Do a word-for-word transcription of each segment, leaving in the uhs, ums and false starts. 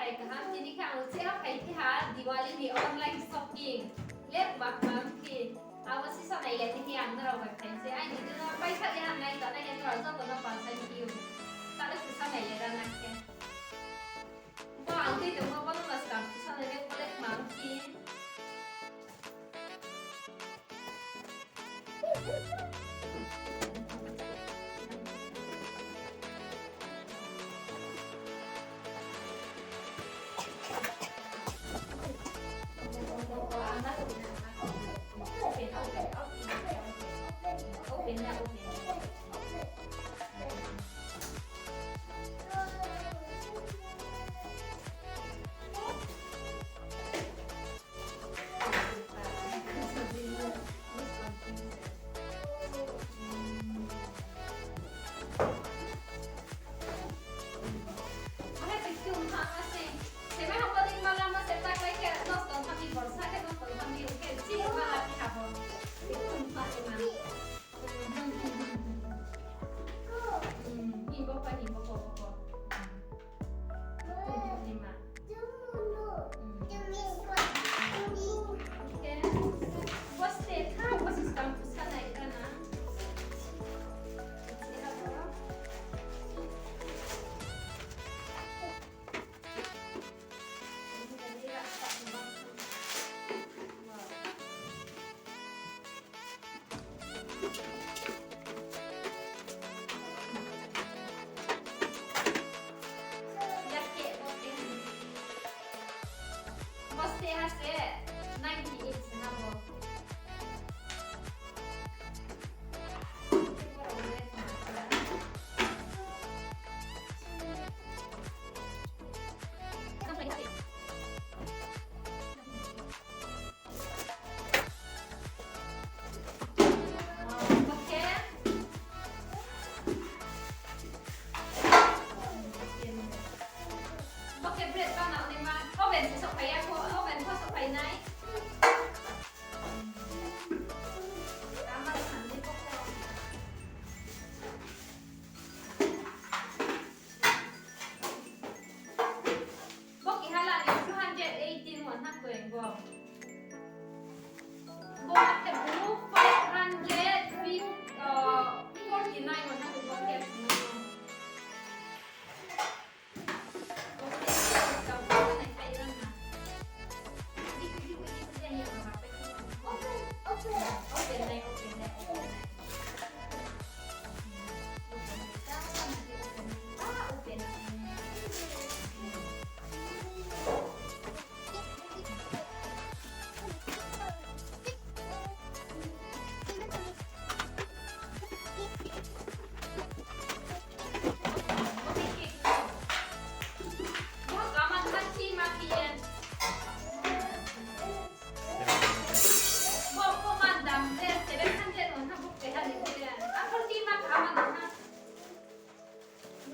Kaham tini khe ang uchih ha phai phi ha Diwali ni online shopping. Le kma kma phi. Abo sisa nai le ni khe ang nrao bai phai se. Aini dino paisa ya nai ta nai ya nrao joto no palsai phi ou. Tale sisa nai le ra na khe. Bo ang tui tongmo bo no mas kam sisa nai le bo le kma phi. Bo steh ha se ninety eight se ha bo. Bo khe bread banao naima, oven se souhphai ya kho, oven pho souhphai nai. Tama sanai bo kho. Bo keha la ni two hundred eighteen won ha koi bo. Bo khe bo five hundred forty nine won ha koi bo khe.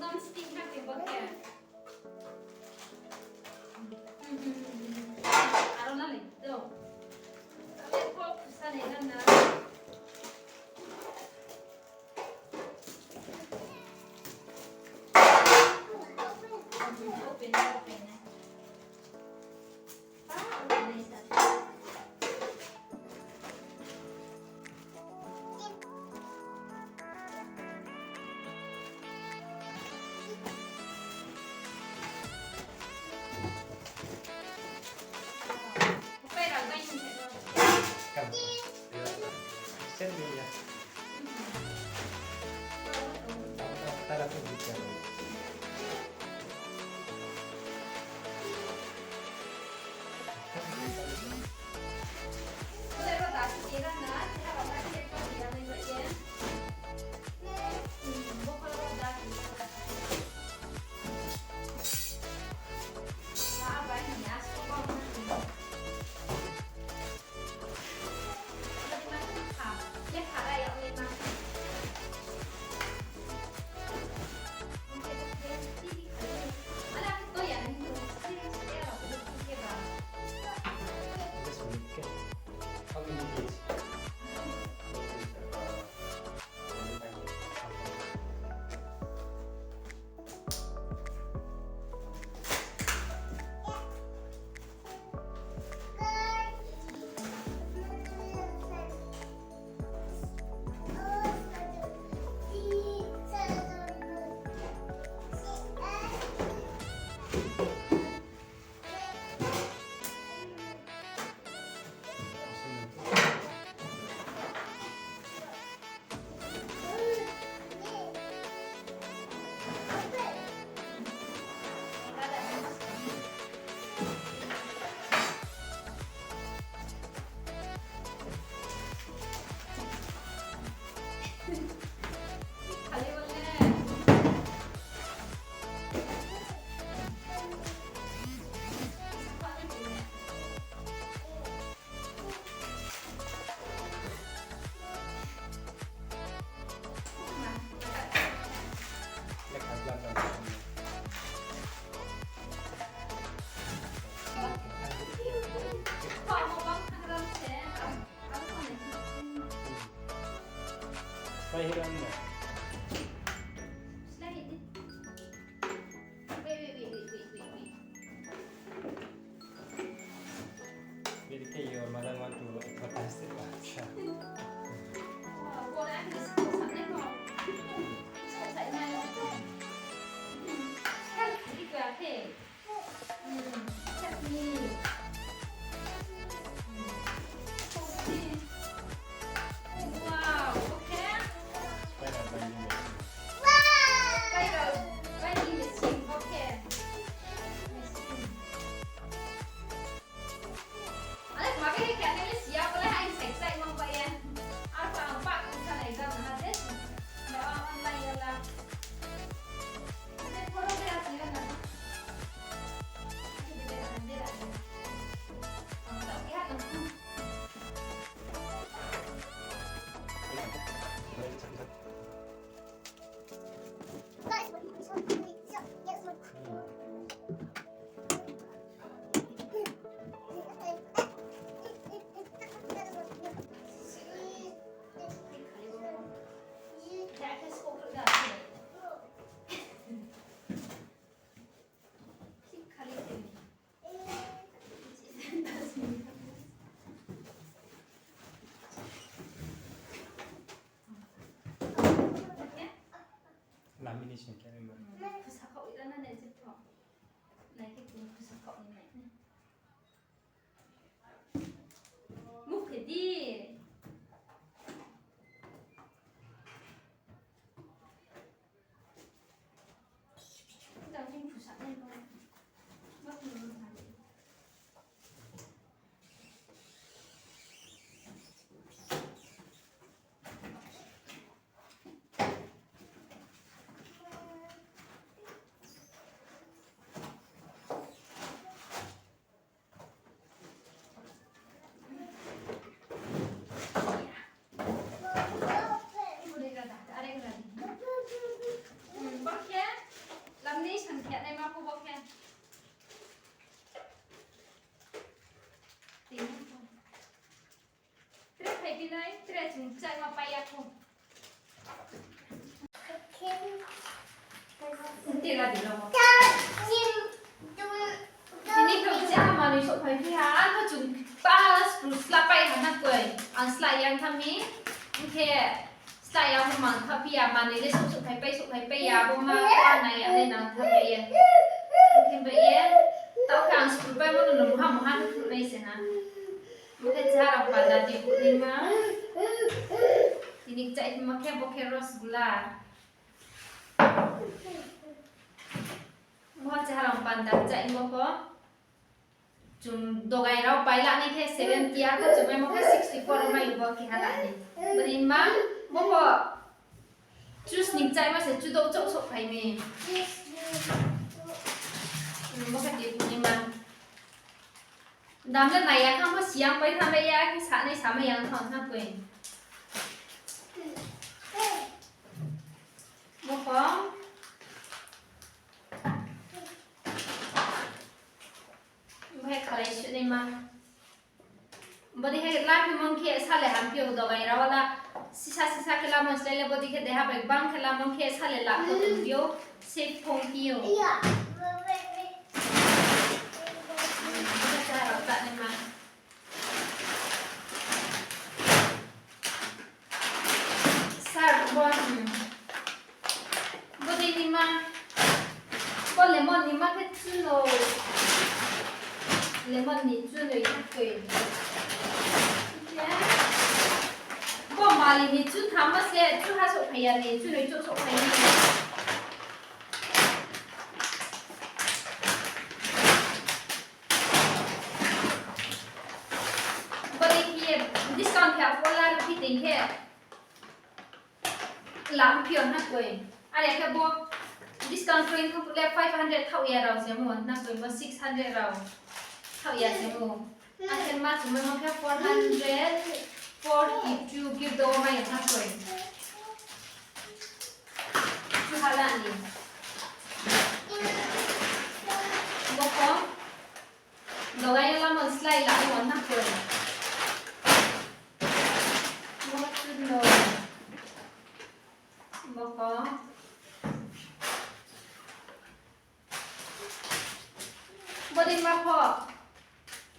Non-stick ha khe bo khe. Aro na le, to. Ame ko kusa ne na na. Open, open. Wait, wait, wait, wait, wait, wait, wait. Beri khe your mother want to advertise it. Wow, bola ni school sa nai ko. Sa sa nai. Help me ko ate. Hmm, help me. Hmm. Wow, okay. Spider binding machine. Spider binding machine, okay. Machine. Ale, ma khe khe ane le siya, bole hai sai sai mang pai ya. Apa ang pak ang sa nai jam na de. Ba ang online ya la. Ane poro khe asi ya na. Ang tak ya na. Lamination khe nai ma. Khusa khaoh ri na nai je pho. Nai khe kung khusa khaoh ni nai. Move khe di. Tang ni khusa nai ma. Ba kung khusa nai. Hmm, bo khe, lamni sang khe nai ma pho bo khe. Tini pho. Tre phai phi nai, tre chung chai ma pai ya kho. Tira di lo. Tini khe cha manoi souhphai phi ha, ang pho chung pa sla pai ha na koi. Ang sla yang tha mi, ang khe sla yang mang tha phi ya, manoi le souh souhphai pai, souhphai pai ya, bo ma pa nai ya le nang tha pai ye. Ang khe pai ye, tao khe ang school pai mo no mungha mungha no phnuh nai se ha. Bo khe chá rao panda tui phuh naima. Tini kchaih ma khe bo khe rosgulla. Bo chá rao panda kchaih bo pho. Chung dogai rao pai la nai khe seventy, arphuh chung mai bo khe sixty four mai bo khe ha la ni. Bini ma bo pho juice ni kchaih ma se chudo chouh souhphai mi. Bo khe tui phuh naima. Dam le nai ya kha, bo siyang pai tha mai ya, khe sa nai sa mai ya tha na koi. Bo pho. Bo khe khalai suh naima. Bodi khe la phi mong khe sale hamphi ou dogai rao la. Sisa sisa khe lamon slái le bodi khe deha bai bang khe lamon khe sale la pho tongphi ou, safe phongphi ou. Bo khe chá rao ta naima. Sir, bo, hmm. Bo dei ni ma. Bo lemon ni ma khe chunoi. Lemon ni chunoi khe koi. Bo mali ni chu thama se chu ha souhphai ya ni, chunoi chu souhphai ni. Bo dei khe discount khe apho la rupi teng khe. Lam phi yo na koi. Are khe bo discount khe khe le five hundred thaoh ya rao se mo na koi, bo six hundred rao thaoh ya se mo. Akhe ma chung mai mo khe four hundred forty two khe do mai ya na koi. Chu ha la ni. Bo pho. Dogai yo lamon slái la mo na koi. Bo chu no. Bo pho. Bodei ma pho.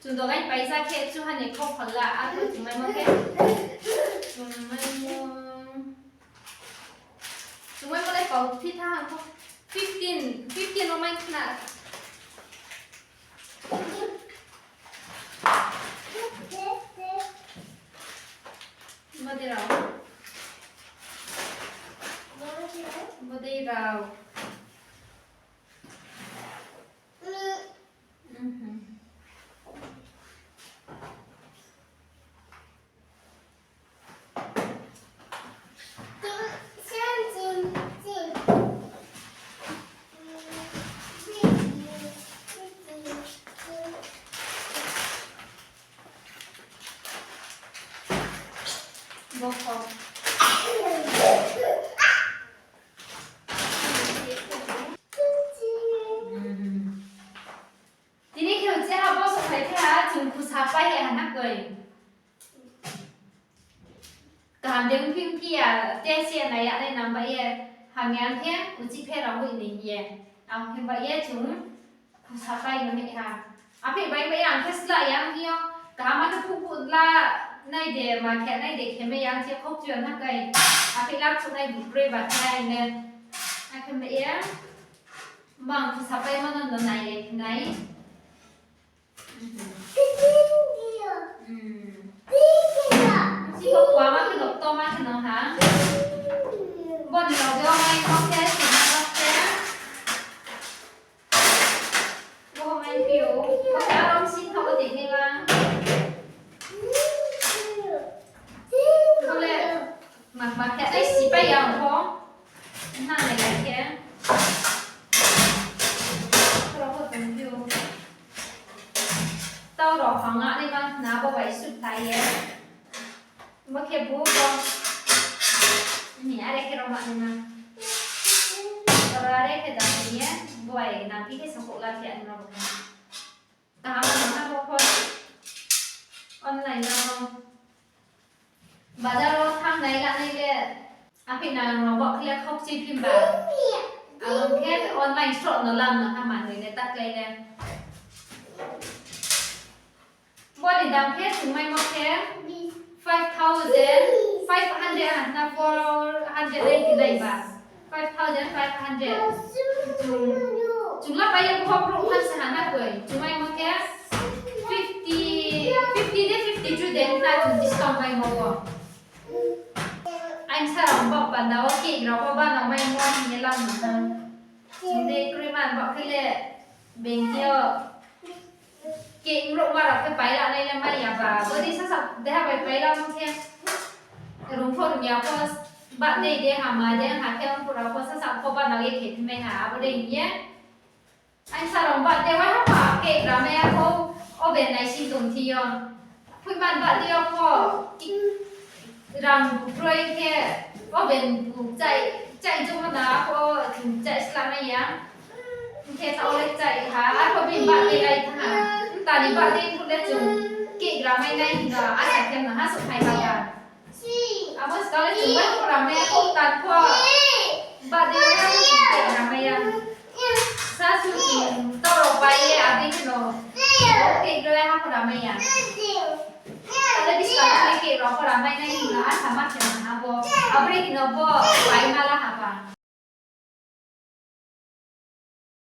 Chung dogai paisa khe chuha ni kho phalya, arphuh chungmaimo khe. Chungmaimo. Chungmaimo le kau phi tha hang pho. Fifteen, fifteen ro mai khna. Bodei rao. Bodei rao. Bo pho. Tini khe uchih ha bo sophai khe ha, chung khusa pai ha na koi. Kaham de ongphi ongphi ya, test ye nai ya nai nang bai ye, hamya khe uchih pherao hoih ni hing ye. Ang khe bai ye chung khusa pai no heh ha. Apheih bai bai ang khe slah ya ong yo, kaham khe phuh phuh la nai de, ma khe nai de khe mai ya ang khe khokchu ya na kai. Apheih la phuh nai bu broi ba khe ai ne. Akhe bai ye, mang khusa paimo no no nai ye nai. Siko kuama khe no, toma khe no ha. Bo ni rao de o mai kok khe, sima kok khe. Bo mai phi ou, bo khe arom sing kha bo tei khe ba. Bo le, ma, ma khe, ai, si pai ya ang pho. Nang nai lai khe. Khoro pho tong phi ou. Tau rao hang a nai ma na bo bai suh tai ye. Bo khe bu bo. Ni are khe rao ma nai ma. Oro are khe dam ni ye. Bo bai nang phi khe sokouh la phi ani ma bo khe. Kaham no ha bo pho. Online no. Bazar wo thanng nai la nai le. Apheih nang no bo khe le khokchi phi ba. Abo khe online sroh no lam no ha manoi le taklai le. Bo ni dam khe chungmaimo khe five thousand five hundred ha na four hundred eighty nai ba. Five thousand five hundred. Chung, chung la pai ye bo brouh phan se ha na koi. Chungmaimo khe fifty, fifty de fifty two de na chung discount maimo bo. Aini sa rao bo panda wo cake rao pho bana maimo hing ye lam no ha. Chung de kroi man bo khe le beng yo. Cake brouh ma rao khe pai la nai le mai ya ba. Bodei sasa deha bai pai la mo khe. Rung pho rung ya pho. Birthday de ha ma de ha khe ong pho rao pho sasa pho bana ye khe phi mai ha. Abo dei hing ye. Aini sa rao birthday waiha pha cake ra mai ya pho. Oven naising tong thi yo. Phuiman birthday yo pho. Rang bu kroi khe oven bu chai, chai joma na pho, chung chai sla mai ya. Hing khe taoh le chai ha, arpho bini birthday lai thanng ha. Mta ni birthday phuh le chung cake ra mai nai hing no asa khe no ha souhphai ba ya. Abo skang le chung bai pho ra mai ya, kouh tan pho. Birthday waiha pho chung cake ra mai ya. Sa su chung taoh rao pai ye, abo khe no. Cake waiha pho ra mai ya. Taoh le buskang le cake rao pho ra mai nai hing no asa ma khe no ha bo. Abo dei khe no bo pai ma la ha ba.